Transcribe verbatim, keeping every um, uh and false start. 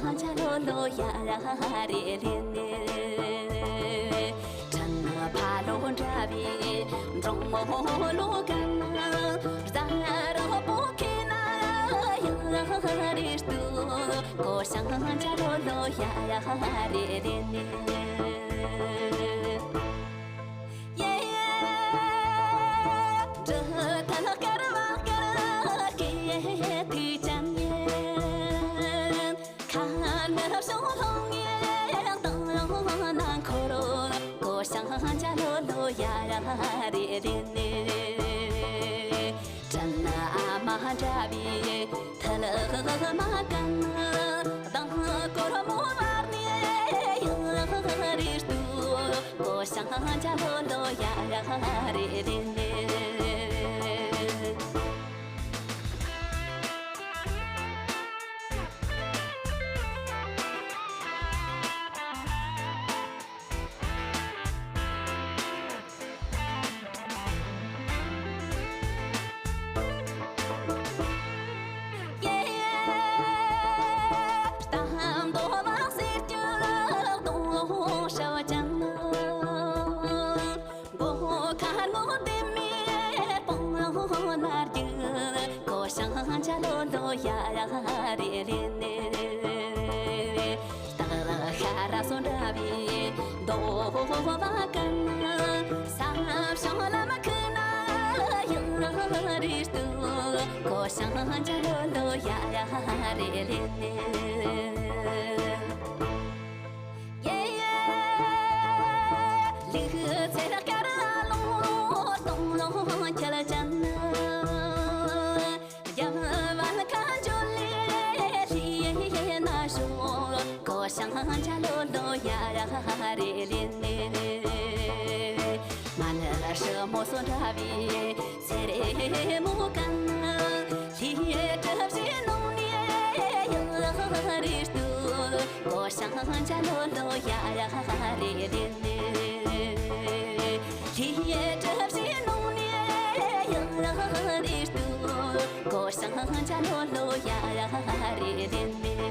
ཤང་ཇ་ལོ་ལོ་ཡ་རེ་ལེ་ནེ། དྲན་ཕ་ལོ་འདྲ་བའི་འབྲོང་མོ་ལོ་གན་རྫ་ར་པོ་ཁེ་ན་ཡ་རེ་སྟུ་གོ་ཤང་ཇ་ལོ་ལོ་ཡ་རེ་ལེ་ནེ། ཡེ་ཡེ། འདྲི་ཐལ་དཀར་བ་དཀར་སྐེ་ཐིག་ཅན་ཡེ། ཁ་ནི་བྱུང་ལྷུང་ངེ་དང་ཡང་ན་འཁོར་གོ་ཤང་ཇ་ལོ་ལོ་ཡ་ཡ་རེ་རེ་ནེ། དྲན་ཨ་མ་འདྲ་བའི་ཐལ་མ་གང་དང་སྐོར་མོ་བར་ནས་ཡང་རེ་སྟུ་གོ་ཤང་ཇ་ལོ་ལོ་ཡ་ཡ་རེ་རེ་ནེ། གོ་ཤང་ཇ་ལོ་ལོ་ཡ་རེ་ལེ་ནེ། སྟག་ལ་ཤ་ར་སོ་འདྲ་བའི་རྡོ་བ་ཀན་ས་བྱང་ལམ་ཁུ་ན་ཡང་རེ་སྟུ་གོ་ཤང་ཇ་ལོ་ལོ་ཡ་རེ་ལེ་ནེ། ཡེ་ཡེ། ལུག་ཚེར་དཀར་ལོང་སྟོང་ལོང་ཁྱེར་ཅན། རྒྱབ་བལ་ཁ་འཇོལ་ལེ་ལེ་ན་ཤོག་གོ་ཤང་ཇ་ལོ་ལོ་ཡ་རེ་ལེ་ནེ། མ་ནི་ལ་ཧྲི་མོ་སོ་འདྲ་བའི་ཚེ་རེ་མོ་གང་ལི་གྲབ་ཞིག་ནོ་ནེ་ཡང་རེ་སྟུ་གོ་ཤང་ཇ་ལོ་ལོ་ཡ་ཡ་རེ་ལེ་ནེ། ལི་གྲབ་ཞིག་ནོ་ནེ་ཡང་རེ་སྟུ་གོ་ཤང་ཇ་ལོ་ལོ་ཡ་ཡ་རེ་ལེ་ནེ།